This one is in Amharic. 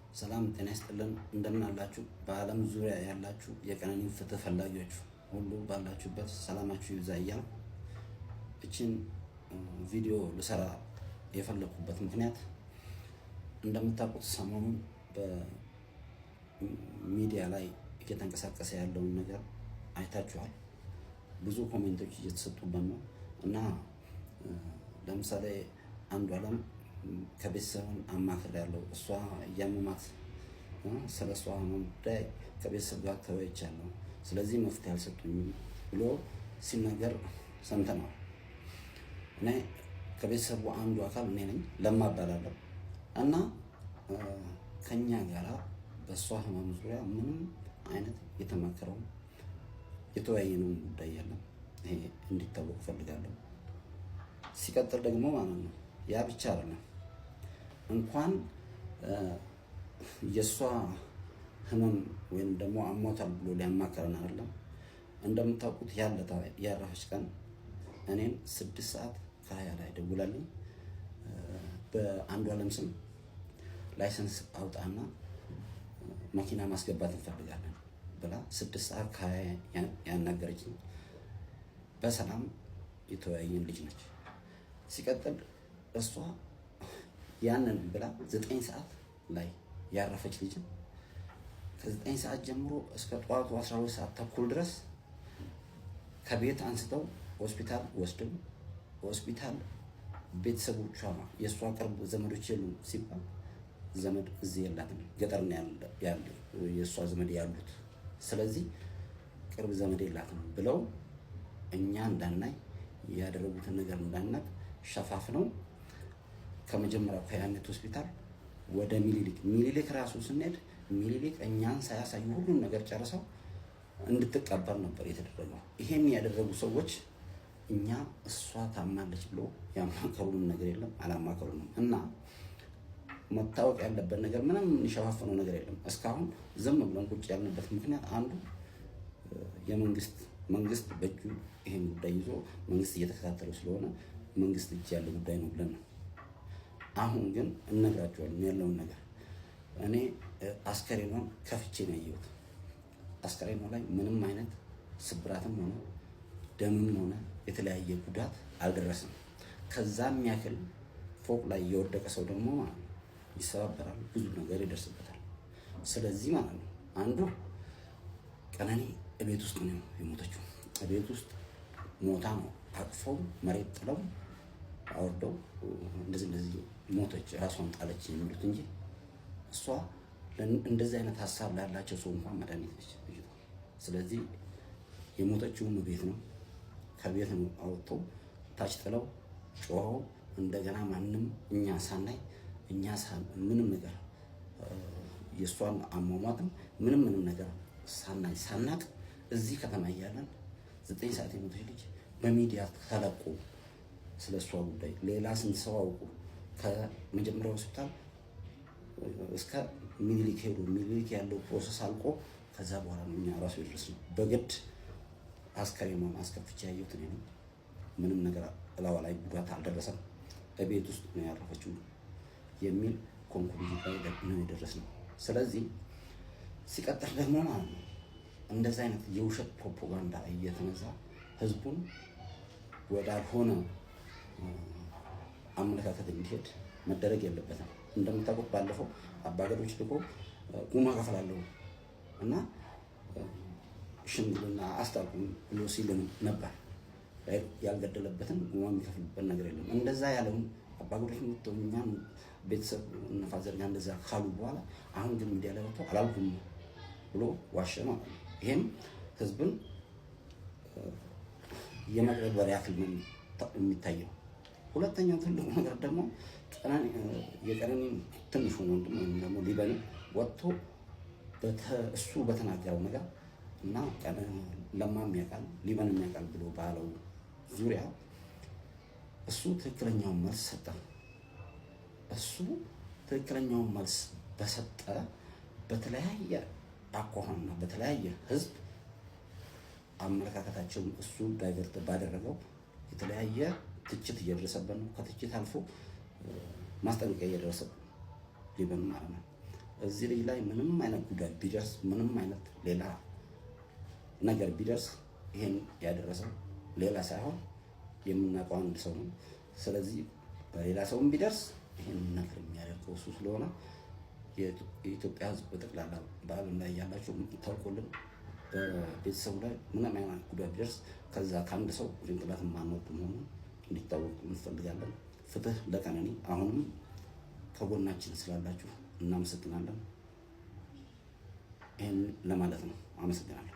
ሰላም ጤና ይስጥልን። እንደምን አላችሁ? በዓለም ዙሪያ ያላችሁ የቀነኒ ፍትህ ፈላጊዎች ሁሉ ባላችሁበት ሰላማችሁ ይብዛ እያልኩ እችን ቪዲዮ ልሰራ የፈለኩበት ምክንያት እንደምታውቁት ሰሞኑን በሚዲያ ላይ እየተንቀሳቀሰ ያለውን ነገር አይታችኋል። ብዙ comment ኦች እየተሰጡበት ነው እና ለምሳሌ አንዱ አለም ከቤተሰብን አማክር ያለው እሷ እያመማት ስለ እሷ ህመም ጉዳይ ከቤተሰብ ጋር ተወያይቻለሁ፣ ስለዚህ መፍትሄ አልሰጡኝም ብሎ ሲናገር ሰምተነዋል። እኔ ከቤተሰቡ አንዱ አካል እኔ ነኝ፣ ለማ እባላለሁ እና ከኛ ጋራ በእሷ ህመም ዙሪያ ምንም አይነት የተማከረው የተወያየነውን ጉዳይ የለም። ይሄ እንዲታወቅ እፈልጋለሁ። ሲቀጥል ደግሞ ማለት ነው ያ ብቻ አይደለም። እንኳን የእሷ ህመም ወይም ደግሞ አሟታል ብሎ ሊያማከረን አይደለም። እንደምታውቁት ያለታ ያረፈች ቀን እኔን 6:20 ላይ ደውላልኝ በአንዱ አለም ስም license አውጣና መኪና ማስገባት እንፈልጋለን ብላ 6:20 ያናገረችኝ በሰላም የተወያየን ልጅ ነች። ሲቀጥል እሷ ያንን ብላ 9 ሰዓት ላይ ያረፈች ልጅን ከ9 ሰዓት ጀምሮ እስከ ጠዋቱ 12 ሰዓት ተኩል ድረስ ከቤት አንስተው ሆስፒታል ወስደው ሆስፒታል ቤተሰቦቿ የእሷ ቅርብ ዘመዶች የሉም ሲባል ዘመድ እዚህ የላትም፣ ገጠር ነው ያለ የእሷ ዘመድ ያሉት። ስለዚህ ቅርብ ዘመድ የላትም ብለው እኛ እንዳናይ ያደረጉትን ነገር እንዳናቅ ሸፋፍነው ከመጀመሪያው ከያኔት ሆስፒታል ወደ ሚኒሊክ፣ ሚኒሊክ ራሱ ስንሄድ ሚኒሊክ እኛን ሳያሳዩ ሁሉን ነገር ጨርሰው እንድትቀበር ነበር የተደረገው። ይሄን ያደረጉ ሰዎች እኛ እሷ ታማለች ብሎ ያማከሩንም ነገር የለም፣ አላማከሩንም። እና መታወቅ ያለበት ነገር ምንም የሚሸፋፍነው ነገር የለም። እስካሁን ዝም ብለን ቁጭ ያልንበት ምክንያት አንዱ የመንግስት መንግስት በእጁ ይሄን ጉዳይ ይዞ መንግስት እየተከታተለው ስለሆነ መንግስት እጅ ያለ ጉዳይ ነው ብለን ነው። አሁን ግን እነግራቸዋለን ያለውን ነገር። እኔ አስከሬኗን ከፍቼ ነው ያየሁት። አስከሬኗ ላይ ምንም አይነት ስብራትም ሆነ ደምም ሆነ የተለያየ ጉዳት አልደረስም። ከዛ የሚያክል ፎቅ ላይ የወደቀ ሰው ደግሞ ማለት ነው ይሰባበራል፣ ብዙ ነገር ይደርስበታል። ስለዚህ ማለት ነው አንዱ ቀነኒ እቤት ውስጥ ነው የሞተችው። እቤት ውስጥ ሞታ ነው አቅፈው መሬት ጥለው አወርደው እንደዚህ እንደዚህ ሞተች ራሷን ጣለች የሚሉት እንጂ እሷ እንደዚህ አይነት ሀሳብ ላላቸው ሰው እንኳን መድኃኒት ነች ልጅቷ። ስለዚህ የሞተችውም ቤት ነው፣ ከቤት ነው አውጥተው ታች ጥለው ጮኸው እንደገና ማንም እኛ ሳናይ እኛ ምንም ነገር የእሷን አሟሟትም ምንም ምንም ነገር ሳናይ ሳናቅ እዚህ ከተማ እያለን 9 ሰዓት የሞተች ልጅ በሚዲያ ተለቆ ስለ እሷ ጉዳይ ሌላ ስንት ሰው አውቁ ከመጀመሪያ ሆስፒታል እስከ ሚኒሊክ ሄዶ ሚኒሊክ ያለው process አልቆ ከዛ በኋላ ነው እኛ ራሱ የደረስነው። በግድ አስከሬኗን አስከፍቼ ያየሁት እኔ ነኝ። ምንም ነገር እላዋ ላይ ጉዳት አልደረሰም። በቤት ውስጥ ነው ያረፈችው የሚል conclusion ላይ ነው የደረስነው። ስለዚህ ሲቀጥል ደግሞ ማለት ነው እንደዚህ አይነት የውሸት ፕሮፓጋንዳ እየተነዛ ህዝቡን ወዳልሆነ አመለካከት እንዲሄድ መደረግ የለበትም። እንደምታውቁት ባለፈው አባገዶች ልኮ ጉማ ከፍላለሁ እና ሽምግልና አስታርቁም ብሎ ሲልን ነበር። ያልገደለበትን ጉማ የሚከፍልበት ነገር የለም። እንደዛ ያለውን አባገዶች መጥተው እኛን ቤተሰብ እነ father ጋር እንደዛ ካሉ በኋላ አሁን ግን ሚዲያ ላይ ወጥቶ አላልኩም ብሎ ዋሸ ማለት ነው። ይሄም ህዝብን የመቅበርበር ያክል ነው የሚታየው። ሁለተኛው ትልቁ ነገር ደግሞ የቀነኒ ትንሹ ወንድም ወይም ደግሞ ሊበን ወጥቶ እሱ በተናገረው ነገር እና ለማም ያውቃል ሊበንም ያውቃል ብሎ ባለው ዙሪያ እሱ ትክክለኛውን መልስ ሰጠ። እሱ ትክክለኛውን መልስ በሰጠ በተለያየ አኳኋንና በተለያየ ህዝብ አመለካከታቸውን እሱ divert ባደረገው የተለያየ ትችት እየደረሰበት ነው። ከትችት አልፎ ማስጠንቀቂያ እየደረሰበት ሊበን ማለት ነው። እዚህ ልጅ ላይ ምንም አይነት ጉዳት ቢደርስ፣ ምንም አይነት ሌላ ነገር ቢደርስ ይሄን ያደረሰው ሌላ ሳይሆን የምናውቀው አንድ ሰው ነው። ስለዚህ በሌላ ሰውም ቢደርስ ይሄን ነገር የሚያደርገው እሱ ስለሆነ የኢትዮጵያ ሕዝብ በጠቅላላ በዓለም ላይ ያላችሁ ታውቁልን፣ በቤተሰቡ ላይ ምንም አይነት ጉዳት ቢደርስ ከዛ ከአንድ ሰው ጭንቅላት የማንወርድ መሆኑን እንዲታወቅ እንፈልጋለን። ፍትህ ለቀነኒ። አሁንም ከጎናችን ስላላችሁ እናመሰግናለን። ይህን ለማለት ነው። አመሰግናለሁ።